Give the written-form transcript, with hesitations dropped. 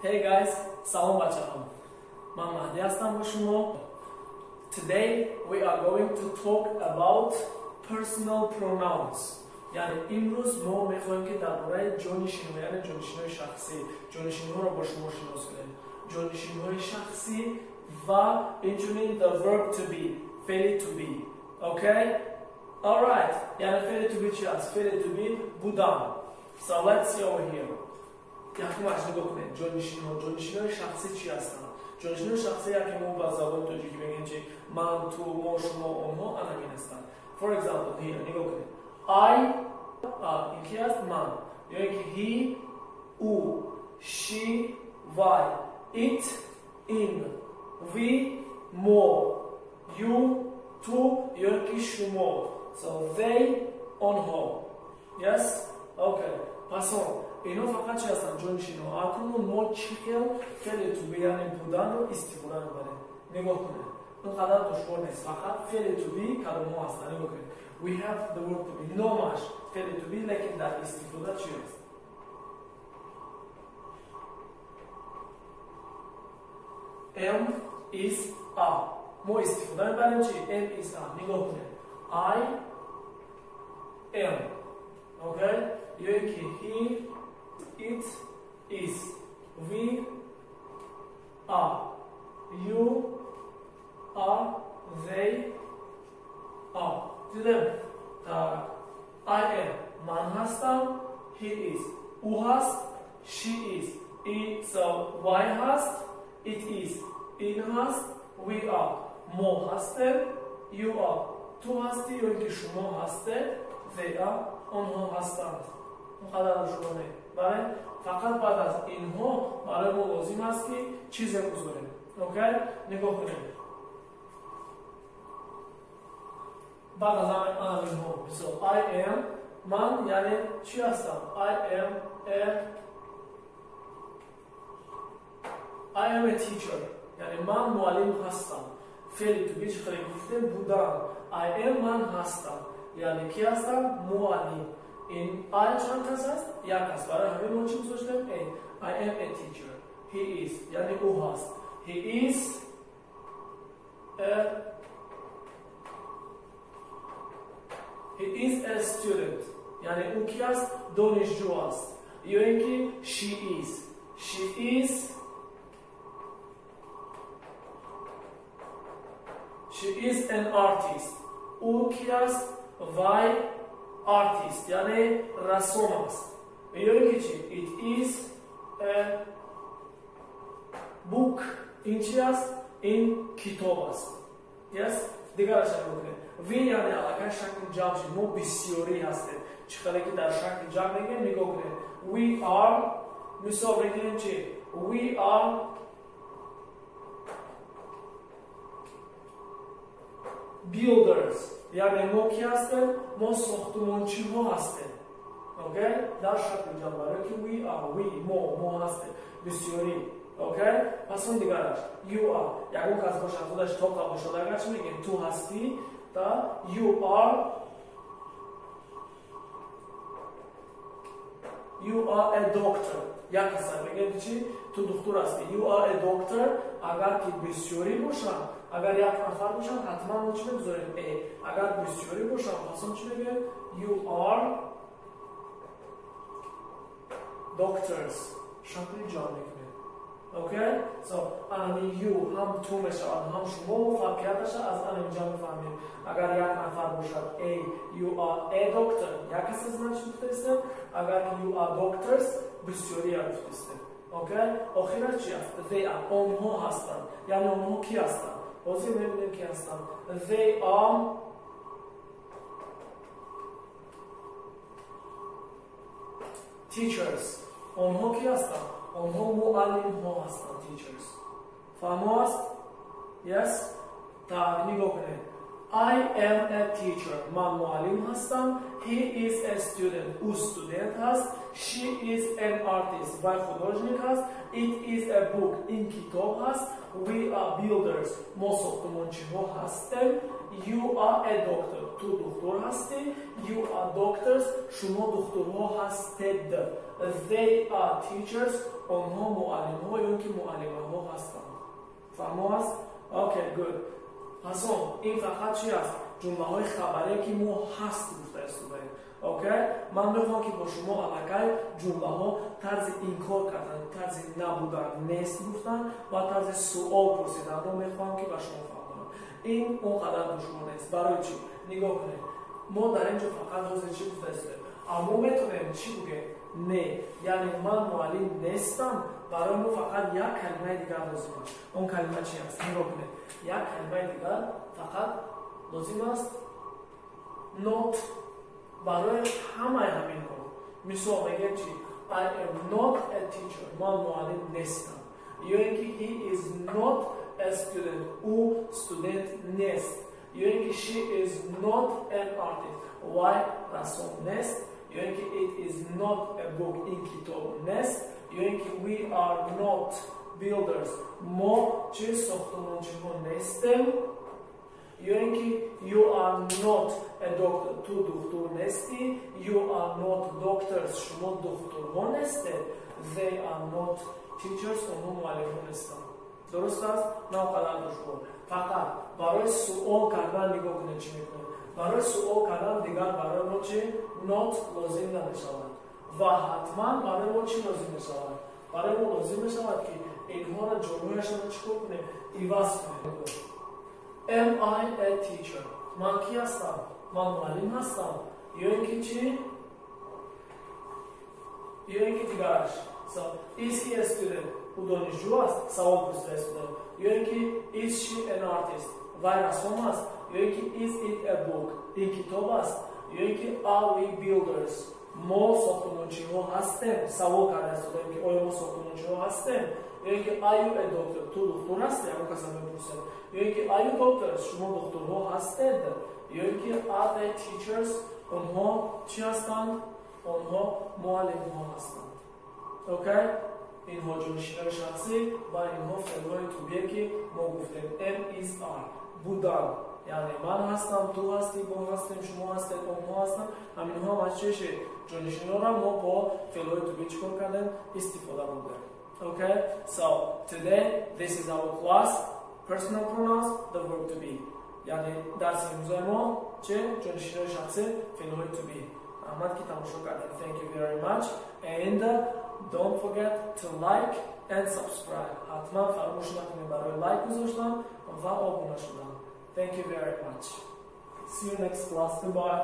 Hey guys, салом бачаҳо. Ман Маҳди ҳастам бо шумо. Today we are going to talk about personal pronouns. Яъне имрӯз мо мехоҳем ки дар бораи ҷонишинҳо, яъне ҷонишинҳои шахсӣ, ҷонишинҳоро бо шумо шинос кунем. Ҷонишинҳои шахсӣ ва инчунин the verb to be, феъли to be. Okay? Alright. Яъне феъли to be чи аст? Феъли to be будан. So let's see over here. Якумаш нигоҳ кунед. Ҷонишинҳо, ҷонишинҳои шахсӣ чӣ ҳастанд? Ҷонишинҳои шахсӣ яке мо ба забони тоҷикӣ мегӯем чи ман, ту, мо, шумо, онҳо анамин ҳастанд. For example, here нигоҳ кунед. I, ин ки аст? Ман. Ё ин ки he, ӯ, she, вай, it, ин, we, мо, you, ту ё ин ки шумо. So they, онҳо. Yes? Okay. Пас он инҳо фақат чи ҳастанд? Ҷонишинҳо. Акнун мо чӣ хел феъли to be, яъне буданро истифода мебарем? Нигоҳ кунед. Ин қадар душвор нест. Фақат феъли to be каломҳо ҳастанд. Нигоҳ кунед. We have the word to be. Номаш феъли to be, лекин дар истифода чи аст? Am, is, are. Мо истифода мебарем чи? Am, is, are. Нигоҳ кунед. I am. Okay? Ё ин ки he, it is, we are, you are, they are. Дидем? Так. I am. Ман ҳастам. He is. Ӯ ҳаст. She is. It, so вай ҳаст. It is. Ин ҳаст. We are. Мо ҳастем. You are. Ту ҳастӣ ё ин ки шумо ҳастед. They are. Онҳо ҳастанд. Он қадар душвор не. Бале? Фақат баъд аз инҳо барои мо лозим аст ки чизе гузорем. Окей? Нигоҳ кунем. Баъд аз инҳо, мисол I am, ман яъне чӣ ҳастам? I am a teacher. Яъне ман муаллим ҳастам. Феъли to be чӣ хеле гуфтем? Будан. I am, ман ҳастам. Яъне ки ҳастам? Муаллим. Ин I чанд кас аст? Як аст. Барои ҳамин мо чӣ гузоштем? A. I am a teacher. He is. Яъне ӯ ҳаст. He is a He is a student. Яъне ӯ ки аст? Донишҷӯ аст. Ё ин ки she is. She is She is an artist. Ӯ ки аст? Вай artist, яъне рассом аст. Ё ин ки чи? It is a book. Ин чи аст? Ин китоб аст. Yes? Дигараш нигоҳ кунед. We яъне аллакай шакли ҷамъ шуд. Мо бисёрӣ ҳастем. Чӣ қадар ки дар шакли ҷамъ мегӯем, нигоҳ кунед. We are, мисол мегирем чи? We are builders. Яъне мо ки ҳастем? Мо сохтумончиҳо ҳастем. Окей? Дар шакли ҷамъ, барои ки we are, we, мо, мо ҳастем. Бисёрӣ. Окей? Пас он дигараш. You are. Ягон кас бошад, худаш тоқа бошад, агар чӣ мегӯем? Ту ҳастӣ, та you are, you are a doctor. Як каса мегӯем чи? Ту духтур ҳастӣ. You are a doctor. Агар ки бисёрӣ бошанд, агар як нафар бошанд, ҳатман мо чӣ мегузорем? A. Агар бисёрӣ бошанд, пас он чӣ мегӯем? You are doctors. Шакли ҷамъ мекунем. Okay? So, анами you ҳам ту мешавад, ҳам шумо, фарқияташа аз анами ҷамъ мефаҳмем. Агар як нафар бошад, A, you are a doctor. Як кас аз ман чӣ гуфтаистем? Агар you are doctors, бисёрия гуфтаистем. Okay? Охираш чи аст? They are. Онҳо ҳастанд. Яъне онҳо ки ҳастанд? Ҳозир мебинем ки ҳастанд. They are teachers. Онҳо ки ҳастанд? Онҳо муаллимҳо ҳастанд. Teachers. Фаҳмо аст? Yes? Так, нигоҳ кунед. I am a teacher. Ман муаллим ҳастам. He is a student. Ӯ студент ҳаст. She is an artist. Вай художник ҳаст. It is a book. Ин китоб ҳаст. We are builders. Мо сохтумончиҳо ҳастем. You are a doctor. Ту духтур ҳастӣ. You are doctors. Шумо духтурҳо ҳастед. They are teachers. Онҳо муаллимҳо ки муаллимаҳо ҳастанд. Фаҳмо аст? Okay, good. Пас он ин фақат чи аст? Ҷумлаҳои хабарие, ки мо ҳаст гуфта истодаем. Okay, ман мехоҳам, ки бо шумо аллакай ҷумлаҳо, тарзи инкор кардан, тарзи набудан, нест гуфтан ва тарзи суол пурсиданро мехоҳам, ки ба шумо фаҳмонам. Ин он қадар душвор нест. Барои чӣ? Нигоҳ кунед, мо дар ин ҷо фақат ҳозир чӣ гуфта истодаем? Аммо метавонем чӣ гӯем? Не, яъне ман муаллим нестам. Барои мо фақат як калимаи дигар лозим аст. Он калима чи аст? Нигоҳ кунед, як калимаи дигар фақат лозим аст, not, барои ҳамаи ҳаминҳо. Мисол мегӯем чи? I am not a teacher, ман муаллим нестам. Ё ин ки he is not a student, ӯ студент нест. Ё ин ки she is not an artist, вай рассом нест. Ё ин ки it is not a book, ин китоб нест. Ё ин ки we are not builders, мо чи сохтмончиҳо нестем. Ё ин ки you are not a doctor, ту духтур нестӣ. You are not doctors, шумо духтурҳо нестед. They are not teachers, онҳо муаллимҳо нестанд. Дуруст аст? На он қадар душвор. Фақат барои суол кардан нигоҳ кунед, чӣ мекунед. Барои суол кардан дигар барои мо чи not лозим намешавад. Ва ҳатман барои мо чӣ лозим мешавад? Барои мо лозим мешавад, ки инҳоро ҷойҳояшонро чӣ кор кунем? Иваз кунем. Am I a teacher? Ман кӣ ҳастам? Ман муаллим ҳастам ё ин ки чӣ, ё ин ки дигараш? So, is he a student? Ӯ донишҷӯ аст? Савол пурсида студент. Ё ин ки is she an artist? Вай рассом аст? Ё ин ки is it a book? Ин китоб аст? Ё ин ки are we builders? Мо сохтмончиҳо ҳастем? Савол карда истодаем, ки оё мо сохтмончиҳо ҳастем. Ё ин ки are you a doctor? Ту духтур ҳастӣ? Ягон каса мепурсем. Ё ин ки are you doctors? Шумо духтурҳо ҳастед? Ё ин ки are they teachers? Онҳо чӣ ҳастанд? Онҳо муаллимҳо ҳастанд. Okay, инҳо ҷонишинои шахсӣ ва инҳо феълҳои to be, ки мо гуфтем, am, is, are, будан. Яъне ман ҳастам, ту ҳастӣ, мо ҳастем, шумо ҳастед, онҳо ҳастанд. Ҳаминҳо ҳам аз чеши ҷонишинора мо бо феълҳои to be чӣ кор кардем? Истифода бурдем. Okay, so today this is our class, personal pronouns, the verb to be. Яъне дарси имрӯзаи мо че? Ҷонишинои шахсӣ, феълҳои to be. Раҳмат, ки тамошо кардем. Thank you very much and don't forget to like and subscribe. Ҳатман фаромӯш накунед барои лайк гузоштан ва обуна шудан. Thank you very much. See you next class. Goodbye.